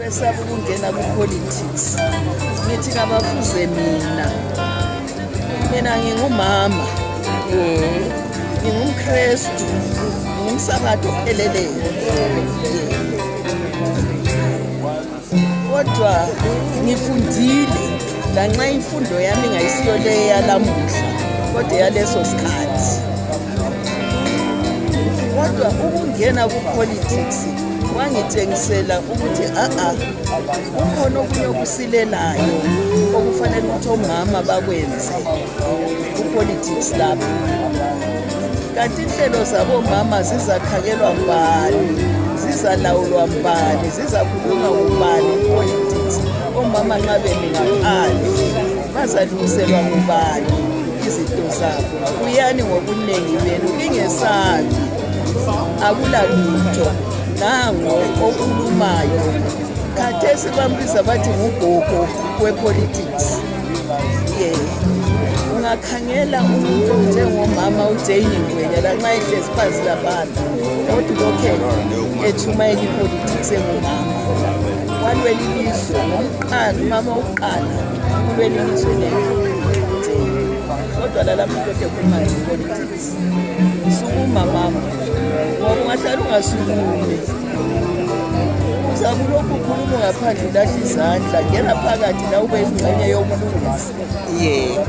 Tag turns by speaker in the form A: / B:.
A: Besaba ukungena ku-politics. Ngithi kabafuze mina. Mina ngingumama. NgingumKristu, ngingumsabatho opheleleyo. Kodwa ngifundile lanxa imfundo yami ingayisiyo le yalamuhla kodwa yaleso sikhathi. Kodwa ukungena ku-politics kwangitshengisela ukuthi a-a kukhona okunye okusilelayo okufanele ukuthi omama bakwenze ku-politics lapho. Kanti inhlelo zabomama zizakhangelwa ngubani, zizalawulwa ngubani, zizakhulunywa ngubani ku-politics? Omama nxa bemi ngaphandle bazalungiselwa ngubani izinto zabo? Buyani ngobunengi benu, lingesabi, akulalutho. Nango okhulumayo khathesi bambiza bathi ngugogo we-politics. Ye, ungakhangela umuntu njengomama uJane Ngwenya, lanxa ehlezi phansi laphana, kodwa lokhe ethumayela i-politics engumama. Walwela ilizwe ngomqala, umama wokuqala ukulwela ilizwe lethu uJane, kodwa lalamuntu lokhe ekhuluma nge-politics. Sukuma mama, ngoba ungahlala ungasukumi uzakulokhu ukhuluma ngaphandle, ulahla izandla. Ngena phakathi la ube ingxenye yokulungisa.
B: Yeah.